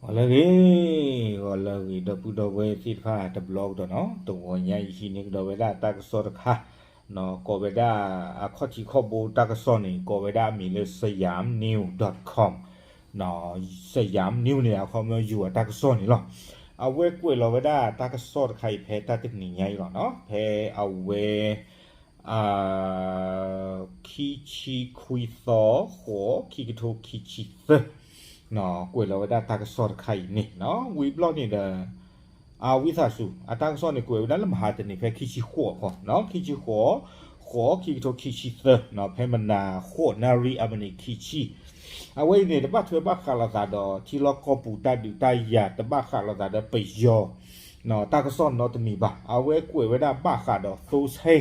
ဂီၤလၢအဂ့ၤ, ဂီၤလၢအဂ့ၤ ဒီပုၢ်ဒီဝဲၢ်သ့ၣ်တဖၣ်တဘျီကဒီးနီၤ, တဂီၤညါအံၤဟံးန့ၢ်ကဒီးဝဲဒၣ်တၢ်ကစီၣ်တခါ, ကိးဝဲဒၣ် အခီၣ်ထံးခီၣ်ဘိတၢ်ကစီၣ်န့ၣ် ကိးဝဲဒၣ်အမံၤလၢ Siam News dot com, Siam News န့ၣ် အခီပညီယိၤအတၢ်ကစီၣ်န့ၣ်လီၤ. အဝဲကွဲးလီၤဝဲဒၣ်တၢ်ကစီၣ်တခါအံၤဖဲတၢ်တနံၤညါအံၤလီၤနီၤ, ဖဲအဝဲ ခံဆံခွံသီ ဃိး ခံကထိခံဆံသၢ, ကွဲးလီၤဝဲဒၣ်တၢ်ကစီၣ်တခါအံၤန့ၣ်နီၤ, ဝံၤဘျီန့ၣ်ဒီး အဝံသးစူၤ အတၢ်ကစီၣ်န့ၣ် ကွဲးဝဲဒၣ်လၢမဟါတနံၤ ဖဲခံဆံဃိးဃီ, ခံဆံဃိး ဃိး ခံကထိခံဆံသၢ, ဖဲမနၤဃိးနၣ်ရံၣ်အမံးနံးခံဆံ, အဝဲအံၤန့ၣ် တဘၣ်ထွဲဘၣ်ဃးလိာ်သးဒီး ထံလီၢ်ကီၢ်ပူၤတၢ်ဒုးတၢ်ယၤ တဘၣ်ဃးလိာ်သးဒီးပယီၤ တၢ်ကစီၣ်နီတမံၤဘၣ်. အဝဲကွဲးဝဲဒၣ်ဘၣ်ဃးဒီးသိဆဲ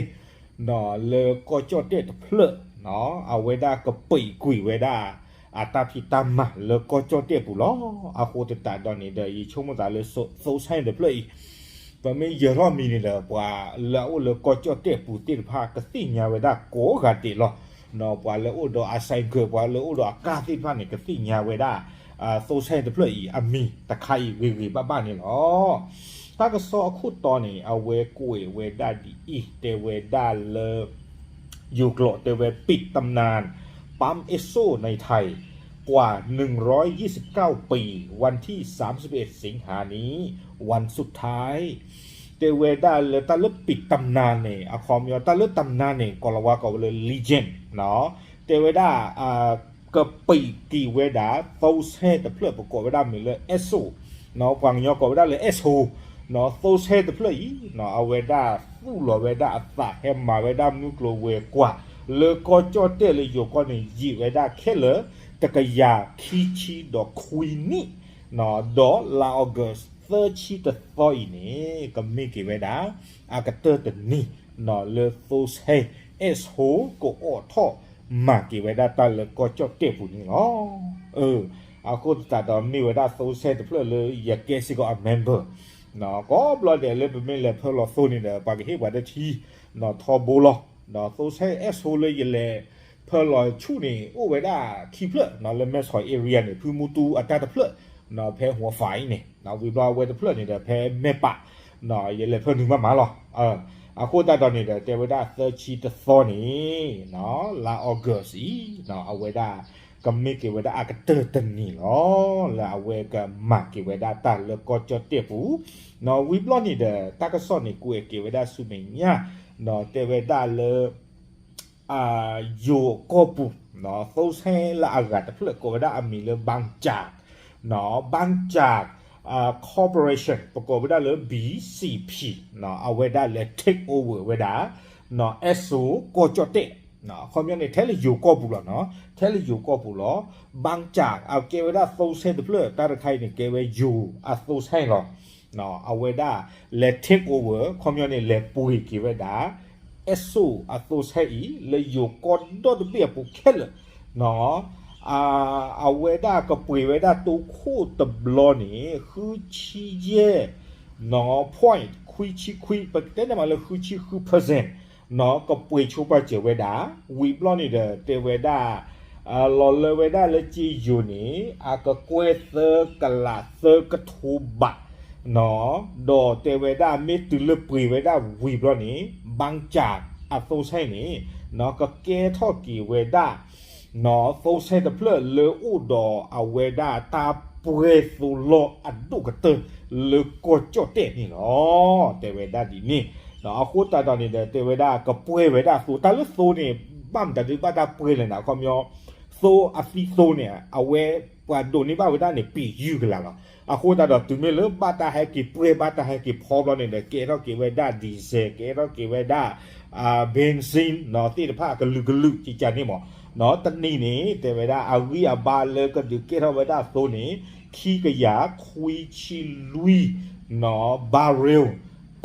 လၢကီၢ်ကၠီၣ်တဲၣ်တဖျၢၣ်, အဝဲဒၣ်ကပံာ်ကွံာ်ဝဲဒၣ် အတၢ်ဖံးတၢ်မၤလၢကီၢ်ကၠီၣ်တဲၣ်ပူၤလီၤ. အဃိသတးဒီးန့ၣ်ဒီး ယဆိကမိၣ်သးလၢသိဆဲတဖျၢၣ်အံၤ ပမ့ၢ်ယၢၤထီၣ်မံၤန့ၣ်ဒီး ပှၤလၢအအိၣ်လၢကီၢ်ကၠီၣ်တဲၣ်ပူၤသ့ၣ်တဖၣ် ကသ့ၣ်ညါဝဲဒၣ်ကိးဂၤဒဲးလီၤ. ပှၤလၢအိၣ်ဒီးအစဲးကၢး ပှၤလၢအိၣ်ဒီးအကၢ်သ့ၣ်တဖၣ်န့ၣ် ကသ့ၣ်ညါဝဲဒၣ် သိဆဲတဖျၢၣ်အံၤ အမံၤတခါအံၤဂ့ၤဂ့ၤဘၣ်ဘၣ်န့ၣ်လီၤ. တၢ်ကစီၣ်အခိၣ်တီန့ၣ် အဝဲကွဲးဝဲဒၣ်ဒ်အံၤ, တဲဝဲဒၣ်လၢ ယိၤကျိာ်တဲဝဲ ปิดตำนานปั๊มเอสโซในไทยกว่าหนึ่งร้อยยี่สิบเก้าปี วันที่สามสิบเอ็ดสิงหานี้วันสุดท้าย တဲဝဲဒၣ်လၢတၢ်လၢ ปิดตำนาน န့ၣ် အခီပညီ တၢ်လၢ ตำนาน န့ၣ် ကိၤလၤဝါကိးဝဲလၢ legend နီၤ, တဲဝဲဒၣ် ကပံာ်က့ၤဝဲဒၣ် သိဆဲတဖျၢၣ် ပကိးဝဲဒၣ်မ့ၢ်လၢ Esso, ပှၤကညီကိးဝဲဒၣ်လၢ Esso, သိဆဲတဖျၢၣ်အံၤ အဝဲဒၣ်သူၣ်လီၤဝဲဒၣ်အသး ဟဲမၤဝဲဒၣ်မုၢ်ကျိၤဝဲၤကွာ် လၢကီၢ်ကၠီၣ်တဲၣ်လၢယိၤကီၢ်န့ၣ် ယံာ်ဝဲဒၣ်ခဲလၢာ် တကယၤခံဆံဒီးခွံနံၣ် ဒီးလါ August သၢဆံတသီအံၤန့ၣ် ကမ့ၢ်က့ၤဝဲဒၣ် အကတၢၢ်တနံၤ လၢသိဆဲ Esso ကအိးထီၣ်မၤက့ၤဝဲဒၣ်တၢ်လၢကီၢ်ကၠီၣ်တဲၣ်ပူၤန့ၣ်လီၤ. အဃိသတးဒီးမ့ၢ်ဝဲဒၣ်သိဆဲတဖျၢၣ်လၢယကဲစ့ၢ်ကီးအ member, ကိးဘျီဒဲးလၢပမ့ၢ်လဲၤဖၢလီၤသိန့ၣ်ဒီး ပှၤကဟ့ၣ်ပှၤတထံ ထီဘိလီၤ. ဒီးသိဆဲ Esso လၢယလဲၤဖၢလီၤဆူၣ်န့ၣ် အိၣ်ဝဲဒၣ်ခံဖျၢၣ် လၢမဲဆီး area န့ၣ် ဖုမူတူအတၢ်တဖျၢၣ် ဖဲဟိးဖးအံၤန့ၣ် ဝံၤဘျီအဝဲတဖျၢၣ်န့ၣ်ဒီး ဖဲမဲၢ်ပး ယလဲၤဖၢနုာ်မးမးလီၤ. အဃိသတးဒီးန့ၣ်ဒီး တဲဝဲဒၣ်သၢဆံတသီန့ၣ် လါ August အံၤ အဝဲဒၣ်ကမ့ၢ်က့ၤဝဲဒၣ်အကတၢၢ်တနံၤလီၤ. လၢအဝဲကမၤက့ၤဝဲဒၣ်တၢ်လၢကီၢ်ကၠီၣ်တဲၣ်ပူၤ ဝံၤဘျီန့ၣ်ဒီး တၢ်ကစီၣ်န့ၣ်ကွဲးက့ၤဝဲဒၣ်ဆူမဲာ်ညါ တဲဝဲဒၣ်လၢ ယိၤကီၢ်ပူၤ သိဆဲလၢအဂၤတဖျၢၣ် ကိးဝဲဒၣ်အမံၤလၢ ဘၣ်ကၠး ဘၣ်ကၠး Corporation ပကိးဝဲဒၣ်လၢ ဘီစံၣ်ဖံၣ် အဝဲဒၣ်လဲၤ take over ဝဲဒၣ် Esso ကီၢ်ကၠီၣ်တဲၣ် အခီပညီန့ၣ် ထဲလၢယိၤကီၢ်ပူၤလီၤနီၤ, ထဲလၢယိၤကီၢ်ပူၤလီၤ. ဘၣ်ကၠး အကဲဝဲဒၣ်သိဆဲတဖျၢၣ် တၢ်တခါအံၤန့ၣ် ကဲဝဲယိၤအသိဆဲလီၤ. အဝဲဒၣ်လဲၤ take over အခီပညီန့ၣ် လဲၤပှ့ၤက့ၤဝဲဒၣ် Esso အသိဆဲအံၤ လၢယိၤကီၢ်ဒီတဘ့ၣ်အပူၤခဲလၢာ် အဝဲဒၣ်ကပှ့ၤဝဲဒၣ်တိခိၣ်တဘျီန့ၣ် ဃုဆံယဲၢ် point ခွံဆံခွံ ပကတဲန့ၣ်မးလၢ ဃုဆံဃု percent ကပှ့ၤဆိပာ်စၢၤဝဲဒၣ် ဝံၤဘျီန့ၣ်ဒီး တဲဝဲဒၣ် လီၤလၢဝဲဒၣ်လၢက့ယိၤန့ၣ် အကကွဲၢ်သၢကလးသၢကထိဘး ဒီးတဲဝဲဒၣ်မ့ၢ်တုၤလၢပှ့ၤဝဲဒၣ်ဝံၤဘျီန့ၣ် ဘၣ်ကၠးအသိဆဲန့ၣ် ကကဲထီၣ်က့ၤဝဲဒၣ် သိဆဲတဖျၢၣ်လၢအိၣ်ဒီးအဝဲဒၣ်တၢ်ပှဲၤသိလီၤအဒိၣ်ကတၢၢ်လၢကီၢ်ကၠီၣ်တဲၣ်န့ၣ်လီၤ. တဲဝဲဒၣ်ဒ်န့ၣ် အဃိသတးဒီးန့ၣ်ဒီး တဲဝဲဒၣ်ကပှဲၤဝဲဒၣ်သိ တၢ်လၢသိန့ၣ် ဘၣ်မတၤဒုးဘၣ်တၢ်ပှဲၤလဲၣ်န့ၣ် အခီပညီ သိအသံသိန့ၣ် အဝဲပှၤဒိးန့ၢ်ဘၣ်ဝဲဒၣ်န့ၣ် ပံာ်ယုၢ်ကလာ်လီၤ. အဃိသတးဒီးတုၤမ့ၢ်လၢဘၣ်တၢ်ဟဲက့ၤပှဲၤ ဘၣ်တၢ်ဟဲက့ၤဖီဘျီန့ၣ်ဒီး ကဲထီၣ်က့ၤဝဲဒၣ် diesel ကဲထီၣ်က့ၤဝဲဒၣ် ဘၣ်စ့ၣ် သ့ၣ်တဖၣ်ကလုာ်ကလုာ်ကကန့ၣ်မး တနံၤန့ၣ် တဲဝဲဒၣ်အဂံၢ်အဘါလၢကဒုးကဲထီၣ်ဝဲဒၣ်သိန့ၣ် ခံကယၤခွံဆံလွံၢ် barrel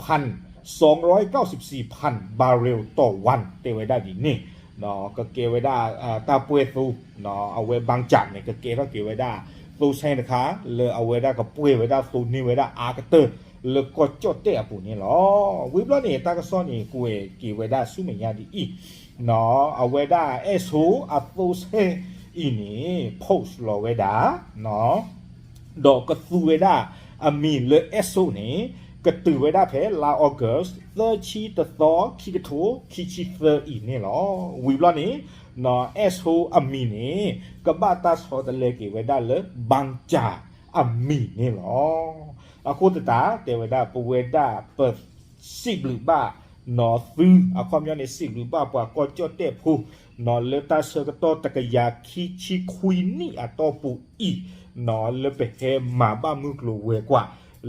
พัน สองร้อยเก้าสิบสี่พัน barrel ต่อวัน တဲဝဲဒၣ်ဒ်န့ၣ် ကကဲဝဲဒၣ် တၢ်ပှဲၤသိ အဝဲဘၣ်ကၠးန့ၣ် ကကဲထီၣ်က့ၤဝဲဒၣ် သိဆဲတခါ လၢအဝဲဒၣ်ကပှဲၤဝဲဒၣ်သိန့ၢ်ဝဲဒၣ်အါကတၢၢ် လၢကီၢ်ကၠီၣ်တဲၣ်အပူၤန့ၣ်လီၤ. ဝံၤဘျီန့ၣ် တၢ်ကစီၣ်န့ၣ် ကွဲးက့ၤဝဲဒၣ်ဆူမဲာ်ညါဒ်အံၤ အဝဲဒၣ် Esso အသိဆဲအံၤန့ၣ် post လီၤဝဲဒၣ် ဒီးကသူဝဲဒၣ်အမံၤလၢ Esso န့ၣ် ကတုၤဝဲဒၣ်ဖဲလါ August သၢဆံတသီ ခံကထိခံဆံသၢအံၤန့ၣ်လီၤ. ဝံၤဘျီန့ၣ် Esso အမံၤန့ၣ် ကဘၣ်တၢ်ဆီတလဲက့ၤဝဲဒၣ်လၢ Bangca အမံၤန့ၣ်လီၤ. အဃိသတးတဲဝဲဒၣ် ပဝဲဒၣ်ပ စံးဘျုးဘၣ်နီၢ်သု အခီပညီန့ၣ် စံးဘျုးဘၣ်ပှၤကီၢ်ကၠီၣ်တဲၣ်ဖိ နီၢ်လၢတၢ်ဆၢကတီၢ်တကယၤခံဆံခွံနံၣ်အတီၢ်ပူၤအံၤ နီၢ်လၢပဟဲမၤဘၣ်မုၢ်ကျိၤဝဲၤကွာ်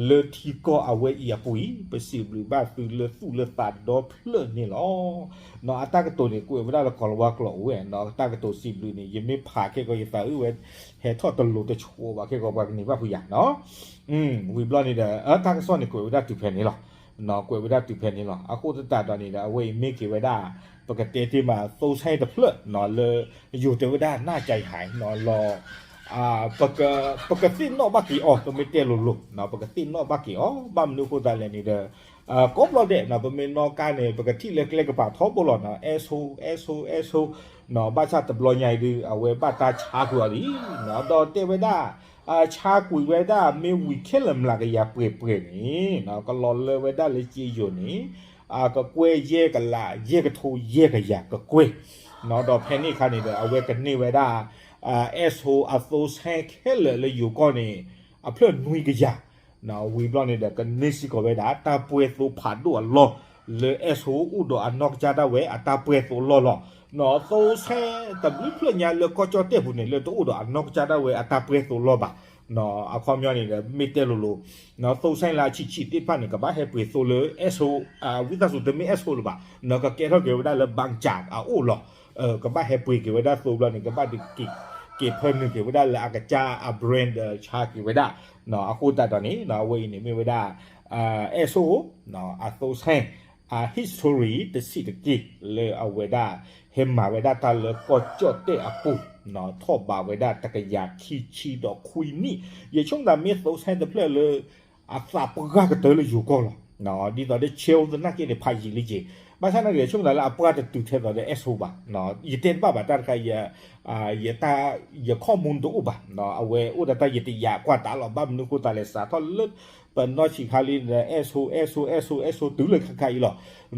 လၢထံကီၢ်အဝဲအံၤအပူၤအံၤ ပစံးဘျုးဘၣ်သုလၢသူၣ်လၢသးဒီဖျၢၣ်န့ၣ်လီၤ. နီၢ်အတၢ်ကတိၤန့ၣ် ကွဲးဝဲဒၣ်လၢကိၤလၤဝါကျိာ်အိၣ်ဝဲနီၢ် တၢ်ကတိၤစံးဘျုးန့ၣ် ယမ့ၢ်ဖးခဲကီးယသးအုၣ်ဝဲ ဟဲထီၣ်တလိၤတဆိးဘၣ်ခဲကီး ပှၤကန့ၢ်ဘၣ်ဖုးယၤနီၢ် ဝံၤဘျီန့ၣ်ဒီး တၢ်ကစီၣ်န့ၣ် ကွဲးဝဲဒၣ်တုၤဖဲန့ၣ်လီၤ. ကွဲးဝဲဒၣ်တုၤဖဲန့ၣ်လီၤ. အဃိသတးဒီးန့ၣ်ဒီး အဝဲအံၤမ့ၢ်က့ၤဝဲဒၣ် ပကတဲတ့ၢ်မး သိဆဲတဖျၢၣ်နီၢ်လၢ ယိၤတဲဝဲဒၣ် နၢ်ကၠဲးဟဲနီၢ်လီၤ ပကသ့ၣ်နီၣ်ဘၣ်က့ၤအီၤ ပမ့ၢ်တဲလိၤလိၤ ပကသ့ၣ်နီၣ်ဘၣ်က့ၤအီၤ ဘၣ်မနုၤအဃိသတးလဲၣ်န့ၣ်ဒီး ကိးဘျီဒဲးနီၢ် ပမ့ၢ်နီၣ်ကါန့ၣ် ပကထံၣ်လၢကျဲကပၤထီဘိလီၤနီၢ် Esso Esso Esso နီၢ် ဘၣ်ဆၣ်တဘျီညါအံၤဒုး အဝဲဘၣ်တၢ်ဆါကွံာ်အီၤလံနီၢ် ဒီးတဲဝဲဒၣ် ဆါကွံာ်ဝဲဒၣ်မ့ၢ်ဝံၤခဲလၢာ်မျးကယၤပှဲၤပှဲၤန့ၣ်နီၢ် ကလီၤလၢဝဲဒၣ်လၢကၠ့ယိၤန့ၣ် ကကွဲၢ်ယဲၢ်ကလး ယဲၢ်ကထိယဲၢ်ကယၤကကွဲၢ်နီၢ် ဒီးဖဲန့ၣ်အခါန့ၣ်ဒီး အဝဲကန့ၢ်ဝဲဒၣ် Esso အသိဆဲခဲလၢာ်လၢယိၤကီၢ်န့ၣ် အဖျၢၣ်နွံကယၤ ဝံၤဘျီန့ၣ်ဒီး ကန့ၢ်စ့ၢ်ကီးဝဲဒၣ် တၢ်ပှဲၤသိဖးဒိၣ်အလီၢ် လၢ Esso အိၣ်ဒီးအနီၢ်ကစၢ်ဒၣ်ဝဲအတၢ်ပှဲၤသိလီၢ်လီၤ. သိဆဲတဘျုးဖျၢၣ်ညါလၢကီၢ်ကၠီၣ်တဲၣ်ပူၤန့ၣ် လၢတအိၣ်ဒီးအနီၢ်ကစၢ်ဒၣ်ဝဲအတၢ်ပှဲၤသိလီၢ်ဘၣ်. အခီပညီန့ၣ်ဒီး မ့ၢ်တဲလိၤလိၤ သိဆဲလၢအဆံးဆံးသ့ၣ်တဖၣ်န့ၣ် ကဘၣ်ဟဲပှ့ၤသိလၢ Esso ဝံသးစူၤတမ့ၢ် Esso လၢၤဘၣ် နီၢ်ကကဲထီၣ်က့ၤဝဲဒၣ်လၢ Bangca အအိၣ်လီၤ. ကဘၣ်ဟဲပှ့ၤက့ၤဝဲဒၣ်သိဘျီန့ၣ် ကဘၣ်ဒုးက့ၤဖၢနုာ်က့ၤဝဲဒၣ်လၢအကစၢ်အ brand ဒီးဆါက့ၤဝဲဒၣ် အဃိသတးဒီးန့ၣ် အဝဲအံၤန့ၣ်မ့ၢ်ဝဲဒၣ် Esso အသိဆဲ အ history တဆံးတက့ၢ် လၢအဝဲဒၣ် ဟဲမၤဝဲဒၣ်တၢ်လၢကီၢ်ကၠီၣ်တဲၣ်အပူၤ ထီၣ်ဘးဝဲဒၣ်တကယၤခံဆံဒီးခွံနံၣ် ယဆိကမိၣ်သးမ့ၢ်သိဆဲတဖျၢၣ်လၢ အသးပှၢ်ကတၢၢ်လၢယိၤကီၢ်လီၤ. ဒ်သိးဒီး Chile သနာ်က့န့ၣ် ဖးယံာ်လံက့ၤ ဘၣ်ဆၣ်သနာ်က့ ယဆိကမိၣ်သးလၢအပှၢ်တတုၤထဲသိးဒီး Esso ဘၣ်. ယတဲတဘၣ်ဘၣ်တၢ်တခါ ယ ယ comment တအိၣ်ဘၣ်. အဝဲအိၣ်ဒီးတၢ်ယတယာ်ကွၢ်တၢ်လီၤ ဘၣ်မနုၤအဃိသတးလဲၣ် စးထီၣ်လၢ ပနီၢ်ဆံးခါလံဒီး Esso Esso Esso Esso တုၤလၢခါခါအံၤလီ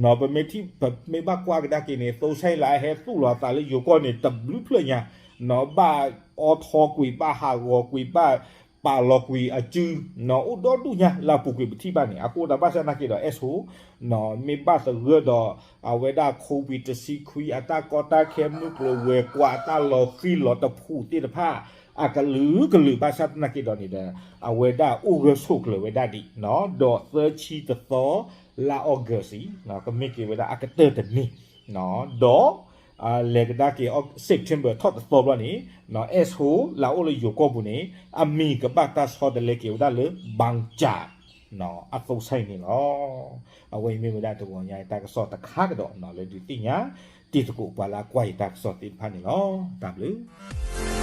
ၤ. ပမ့ၢ်ထံၣ် ပမ့ၢ်ဘၣ်ကွၢ်ကဒါက့ၤန့ၣ် သိဆဲလၢအဟဲသူၣ်လီၤအသးလၢ ယိၤကီၢ်န့ၣ် တဘျုးဖျၢၣ်ညါ ဘၣ်အိးထီကွံာ် ဘၣ်ဟးဂီၤကွံာ် ဘၣ်ပာ်လီၤကွံာ်အစု အိၣ်ဒီဒူၣ်ညါလၢအပူၤကွံာ်ပထံၣ်ဘၣ်န့ၣ် အဃိသတးဘၣ်ဆၣ်သနာ်က့ဒီး Esso မ့ၢ်ဘၣ်သဂၢၢ်ဒီး အဝဲဒၣ် Covid တဆံခွံ အတၢ်ကီတၢ်ခဲ မုၢ်ကျိၤဝဲၤကွာ် တၢ်လီၤဃံၤလီၤတဖုးသ့ၣ်တဖၣ် အကလုာ်ကလုာ်ဘၣ်ဆၣ်သနာ်က့ဒီးန့ၣ်ဒီး အဝဲဒၣ်အိၣ်ဂၢၢ်ဆိးကျၢၤဝဲဒၣ်ဒံး ဒီးသၢဆံတသီ လါ August အံၤ ကမ့ၢ်က့ၤဝဲဒၣ်အကတၢၢ်တနံၤ ဒီး လဲၤကဒါက့ၤ September ထီၣ်တသီဘျီန့ၣ် Esso လၢအအိၣ်လၢယိၤကီၢ်ပူၤန့ၣ် အမံၤကဘၣ်တၢ်ဆီတလဲက့ၤဝဲဒၣ်လၢ Bangca အသိဆဲန့ၣ်လီၤ. အဝဲအံၤမ့ၢ်ဝဲဒၣ်တဂီၤညါအံၤတၢ်ကစီၣ်တခါကဒီးနီၢ် လၢဒုးသ့ၣ်ညါ တံၤသကိးပှၤလၢအကွၢ်ယတၢ်ကစီၣ်သ့ၣ်တဖၣ်န့ၣ်လီၤ. တၢ်ဘျုး